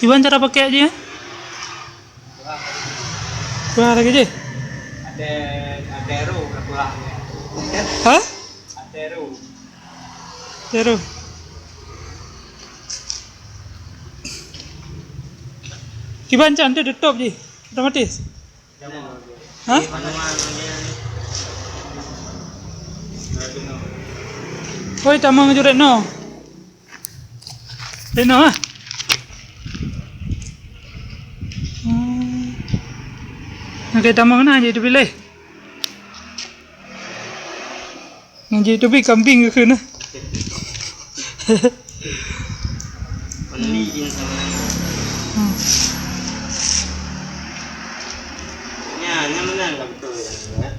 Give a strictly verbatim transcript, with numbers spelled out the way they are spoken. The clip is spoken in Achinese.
Kiban cara pakai jih, eh? Kurang lagi jih? Ada, ada ru, kurang. Hah? Ada ru. Ada ru. Kiban can tu tutup jih, otomatis. Hah? Oi, tamong jurek no. Reno ah. Hmm. Oke, tamong na jadi pilih. Ngon jiteubiet kambing keu na. Only in sama. Hmm. Nya, nya meunan lah betul ya.